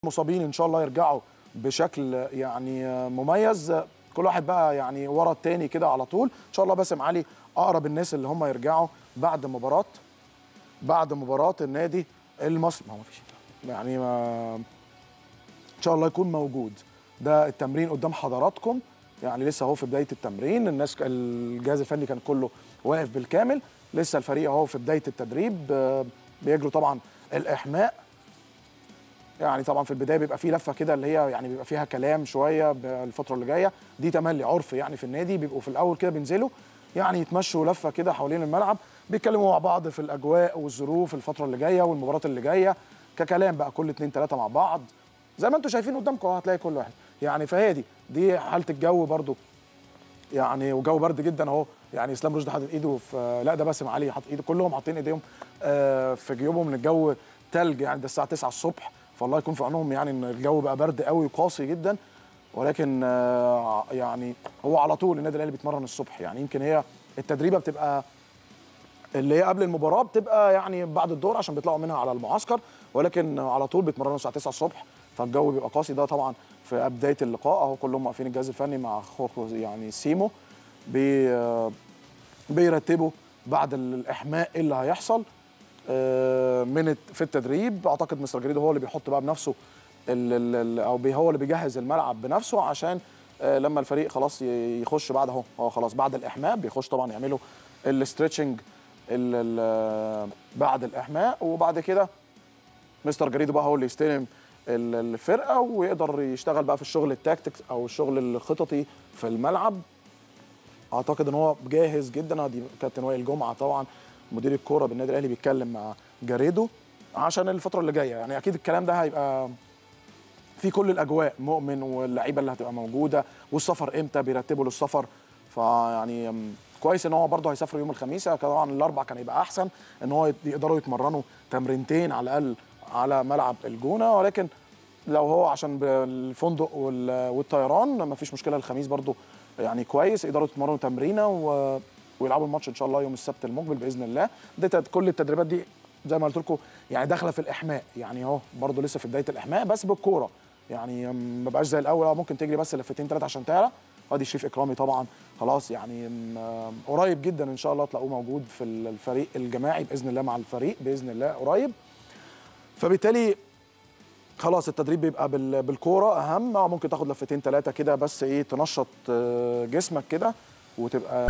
المصابين ان شاء الله يرجعوا بشكل يعني مميز، كل واحد بقى يعني ورا التاني كده على طول. ان شاء الله باسم علي اقرب الناس اللي هم يرجعوا بعد مباراة النادي المصري. ما هو مفيش يعني، ما ان شاء الله يكون موجود. ده التمرين قدام حضراتكم، يعني لسه اهو في بداية التمرين، الناس الجهاز الفني كان كله واقف بالكامل، لسه الفريق اهو في بداية التدريب، بيجروا طبعا الاحماء. يعني طبعا في البداية بيبقى فيه لفه كده اللي هي يعني بيبقى فيها كلام شوية بالفترة اللي جاية دي، تملي عرف يعني في النادي، بيبقوا في الاول كده بينزلوا يعني يتمشوا لفه كده حوالين الملعب، بيتكلموا مع بعض في الاجواء والظروف الفترة اللي جاية والمباريات اللي جاية، ككلام بقى كل 2 3 مع بعض زي ما انتم شايفين قدامكم، هتلاقي كل واحد يعني. فهي دي حاله الجو برده يعني، وجو برد جدا اهو. يعني اسلام رشدي حاطط ايده في، لا ده باسم علي حاطط ايده، كلهم حاطين ايديهم في جيوبهم، الجو تلج يعني، ده الساعة 9 الصبح، فالله يكون في عونهم يعني ان الجو بقى برد قوي وقاسي جدا. ولكن يعني هو على طول النادي الاهلي بيتمرن الصبح، يعني يمكن هي التدريبه بتبقى اللي هي قبل المباراة بتبقى يعني بعد الدور عشان بيطلعوا منها على المعسكر، ولكن على طول بيتمرنوا الساعة 9 الصبح، فالجو بيبقى قاسي. ده طبعا في بداية اللقاء اهو، كلهم واقفين الجهاز الفني مع خورخو يعني سيمو بيرتبوا بعد الاحماء اللي هيحصل من في التدريب. اعتقد مستر جريدو هو اللي بيحط بقى بنفسه او هو اللي بيجهز الملعب بنفسه، عشان لما الفريق خلاص يخش بعد اهو، هو خلاص بعد الاحماء بيخش طبعا يعملوا ال stretching بعد الاحماء، وبعد كده مستر جريدو بقى هو اللي يستلم الفرقة ويقدر يشتغل بقى في الشغل التاكتيك او الشغل الخططي في الملعب. اعتقد ان هو جاهز جدا. ادي كابتن وائل جمعه طبعا مدير الكورة بالنادي الاهلي بيتكلم مع جاريدو عشان الفترة اللي جاية، يعني اكيد الكلام ده هيبقى في كل الاجواء، مؤمن واللعيبة اللي هتبقى موجودة والسفر امتى بيرتبوا للسفر. فيعني كويس ان هو برده هيسافروا يوم الخميس، طبعا الاربع كان هيبقى احسن ان هو يقدروا يتمرنوا تمرينتين على الاقل على ملعب الجونه، ولكن لو هو عشان الفندق والطيران ما فيش مشكلة، الخميس برده يعني كويس يقدروا يتمرنوا تمرينه ويلعبوا الماتش ان شاء الله يوم السبت المقبل باذن الله. دي كل التدريبات دي زي ما قلت لكم يعني داخله في الاحماء، يعني اهو برده لسه في بداية الاحماء بس بالكورة، يعني ما بقاش زي الاول، ممكن تجري بس لفتين ثلاثة عشان تعرق. ادي شريف اكرامي طبعا خلاص يعني قريب جدا ان شاء الله تلاقوه موجود في الفريق الجماعي باذن الله، مع الفريق باذن الله قريب. فبالتالي خلاص التدريب بيبقى بالكورة اهم، ممكن تاخد لفتين ثلاثة كده بس ايه تنشط جسمك كده وتبقى